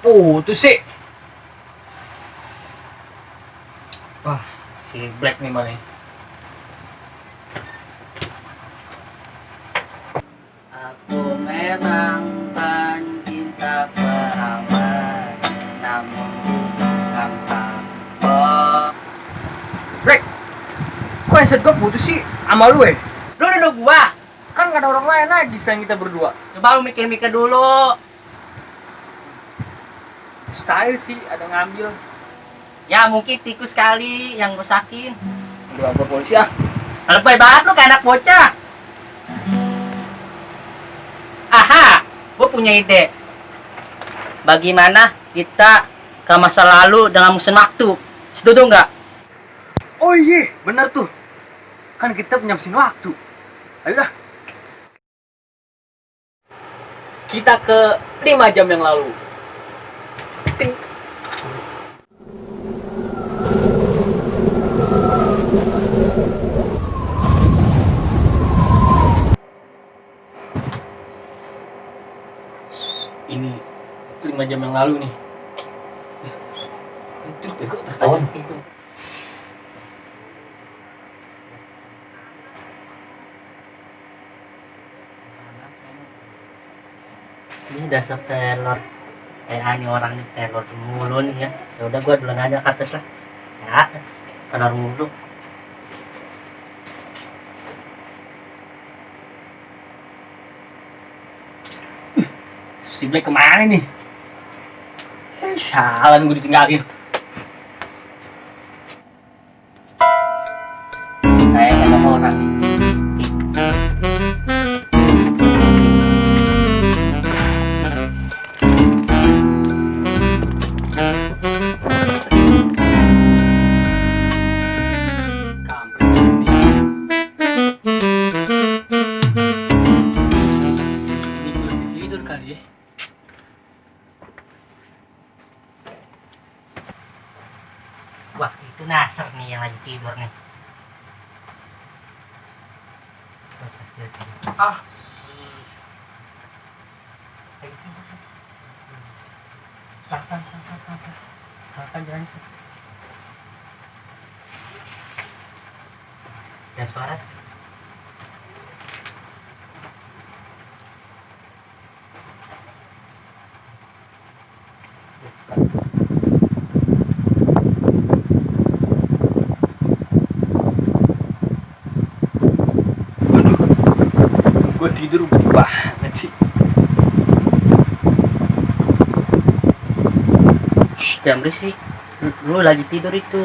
putus sih. Wah, si Black nih mana? Aku memang pencinta perawan, namun bukan kapok. Black, kok headset gua putus sih sama lu ya? Lu duduk gua, Kan gak ada orang lain lagi selain kita berdua. coba lu mikir-mikir dulu. Style sih, ada ngambil. Ya mungkin tikus kali yang rusakin. Lu apa polisi ah? Lebay banget lu kayak anak bocah. Aha, gua punya ide. Bagaimana kita ke masa lalu dalam mesin waktu? Setuju nggak? Oh iya, bener tuh. Kan kita punya mesin waktu. Ayo dah. Kita ke 5 jam yang lalu. Ting. Ini 5 jam yang lalu nih. Itu bego tertawan. Ini dasar pelor. Ini orangnya pelor mulu nih ya. Ya udah gua duluan aja ke atas lah. Ya, pelor mulu. Si Black kemana nih? Salah gue ditinggalin. Kayak ada orang. Kampret sih ini. Ini gue lagi tidur kali ya. Wah, itu Nasr nih yang lagi tidur nih. Ah, Kapan jalan sih? Jangan suara sih. gue tidur banget sih. Shh, jangan berisik. Lu lagi tidur itu.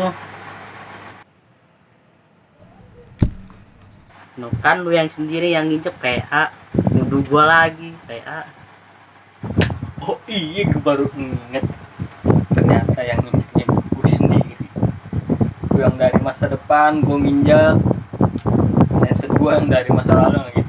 No, kan lu yang sendiri yang nginjek PA. Nuduh gua lagi PA. Oh iya, gue baru inget. Ternyata yang nginjeknya gue sendiri. Gue yang dari masa depan gue nginjek. Dan gue yang dari masa lalu lagi